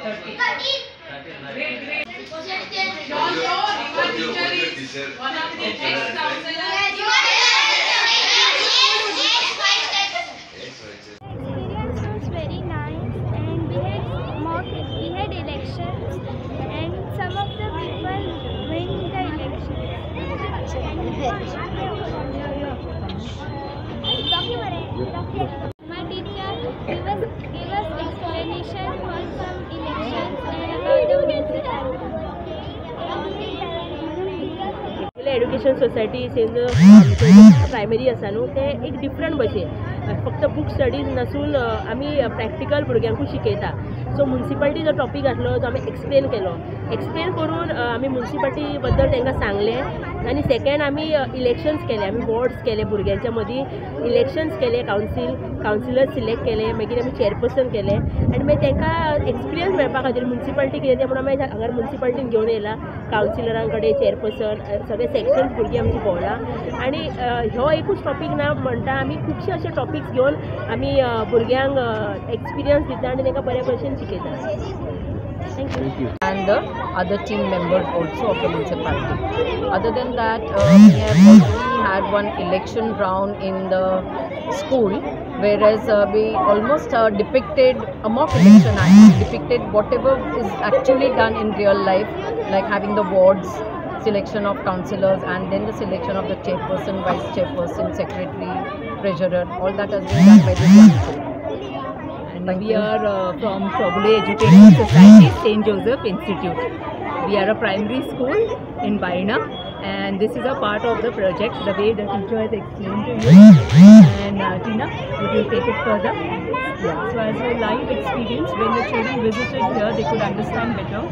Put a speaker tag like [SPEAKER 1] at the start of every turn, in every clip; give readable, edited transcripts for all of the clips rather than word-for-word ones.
[SPEAKER 1] 13. Great, great. You all know Rima teacher is one of the best counselors.
[SPEAKER 2] Experience was very nice, and we had elections, and some of the people win the elections. My teacher gave us explanation for some elections and about the municipality.
[SPEAKER 3] Education society Saint primary आसा न्हू, ते एक different भशेन फक्त book studies नासून आमी practical भुरग्यांकूय शिकयता. सो मुन्सिपालिटी जो टॉपीक आसलो तो आमी एक्सप्लेन केलो. एक्सप्लेन करून आमी मुन्सिपालिटी बद्दल तांकां सांगलें आनी सेकेंड आमी इलेक्शन्स केले, आमी वॉर्ड्स केले, भुरग्यांच्या मदीं इलेक्शन्स केले, कावन्सिलर सिलेक्ट केले, मागीर आमी चेअरपर्सन केले आनी मागीर तांकां एक्सपिरियन्स मेळपा खातीर मुन्सिपालिटी कितें तें म्हणून आमी हांगार मुन्सिपालिटीन घेवन येयला. कावन्सिलरां कडेन, चेअरपर्सन, सगळे सेक्शन्स भुरगीं आमची भोंवला. आनी हो एकूच टॉपीक ना म्हणटा, आमी खुबशे अशे टॉपिक्स घेवन आमी भुरग्यांक एक्सपिरियन्स दिता आनी तांकां बऱ्या भशेन शिकयता. Thank you.
[SPEAKER 4] And the other team members also of the municipality. Other than that, we have already had one election round in the school, whereas we almost depicted a mock election, actually depicted whatever is actually done in real life, like having the wards, selection of councillors, and then the selection of the chairperson, vice chairperson, secretary, treasurer. All that has been done by the council.
[SPEAKER 5] And we are from Chowgule Education Society, St. Joseph Institute. We are a primary school in Baina, and this is a part of the project, the way the teacher has explained to you. And Tina, would you take it further?
[SPEAKER 6] Yeah. So as a live experience, when the children visited here, they could understand better.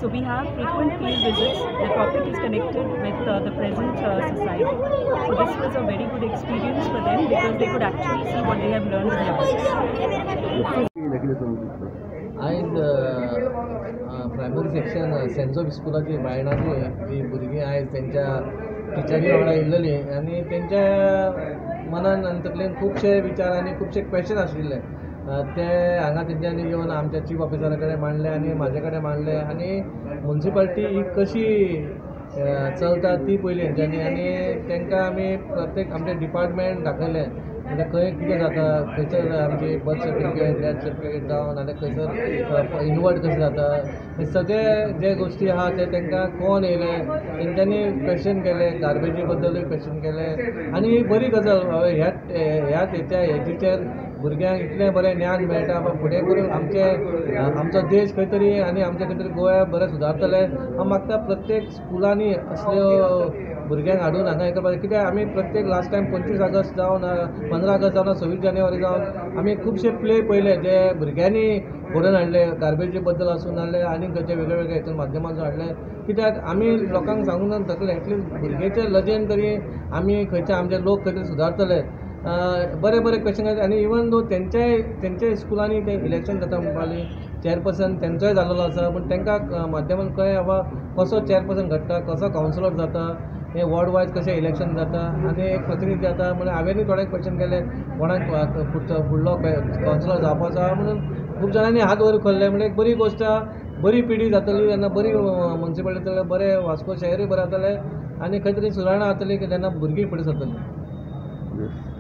[SPEAKER 6] So we have frequent field visits. The topic is connected with the present society. So this was a very good experience for them because they could actually see what they have learned in the books.
[SPEAKER 7] आयज primary section Saint Joseph स्कुलाची बायणाची जी भुरगीं आयज तेंच्या टिचरी वांगडा येयल्लेली आनी तेंच्या मनान आनी तकलेन खुबशे विचार आनी खुबशे क्वेश्चन आशिल्ले, ते हांगा तेंच्यांनी येवन आमच्या चीफ ऑफिसरा कडेन मांडले आनी म्हाजे कडेन मांडले आनी मुन्सिपालिटी ही कशी चलता ती पयली हेंच्यांनी आनी तांकां आमी प्रत्येक आमचें डिपार्टमेंट दाखयलें, म्हणजे खंय कितें जाता, खंयसर आमची बर्थ सर्टिफिकेट, डेथ सर्टिफिकेट जावं नाजाल्यार खंयसर इनवर्ट कशें जाता, हे सगळे जे गोश्टी आहा ते तांकां कोण येयले तेंच्यांनी क्वेश्चन केले, गार्बेजी बद्दलूय क्वेश्चन केले. आनी बरी गजाल ह्या ह्या तेच्या हेजीचेर भुरग्यांक इतलें बरें ज्ञान मेळटा, फुडें करून आमचे आमचो देश खंय तरी आनी आमचे खंय तरी गोंया बरें सुदारतलें. हांव मागता प्रत्येक स्कुलांनी असल्यो भुरग्यांक हाडून हांगा हें करपाक, कित्याक आमी प्रत्येक लास्ट टायम 25 ऑगस्ट जावन, 15 ऑगस्ट जावन, 26 जानेवारी जावन आमी खुबशे प्ले पळयले जे भुरग्यांनी घडोवन हाडले, गार्बेजी बद्दल आसूं नाजाल्यार आनी खंयचे वेगळे वेगळे हेतून माध्यमांतून हाडले. कित्याक आमी लोकांक सांगून थकले, एटलिस्ट भुरग्याच्या लजेन तरी आमी खंयचे आमचे लोक खंय तरी सुदारतले. बरे बरे क्वेश्चन आनी इवन दो तेंच्याय तेंच्या स्कुलांनी ते इलेक्शन जाता म्हणपाक चेअरपर्सन तेंचोय जाल्लो आसा, पूण तांकां माध्यमान कळ्ळें बाबा कसो चेअरपर्सन घडटा, कसो कावन्सिलर जाता, हे वॉर्ड वायज कशें इलेक्शन जाता आनी एक प्रतिनिधी जाता. म्हणून हांवेंनूय थोडे क्वेश्चन केले कोणाक फुडलो कावन्सिलर जावपाचो आहा म्हणून खूब जाणांनी हात वयर खोल्ले. म्हणजे एक बरी गोश्ट आहा, बरी पिढी जातली तेन्ना, बरी मुन्सिपालिटी जातली, बरें वास्को शहरूय बरें जातलें आनी खंय तरी सुदारणा जातली की तेन्ना भुरगीं फुडें सरतलीं.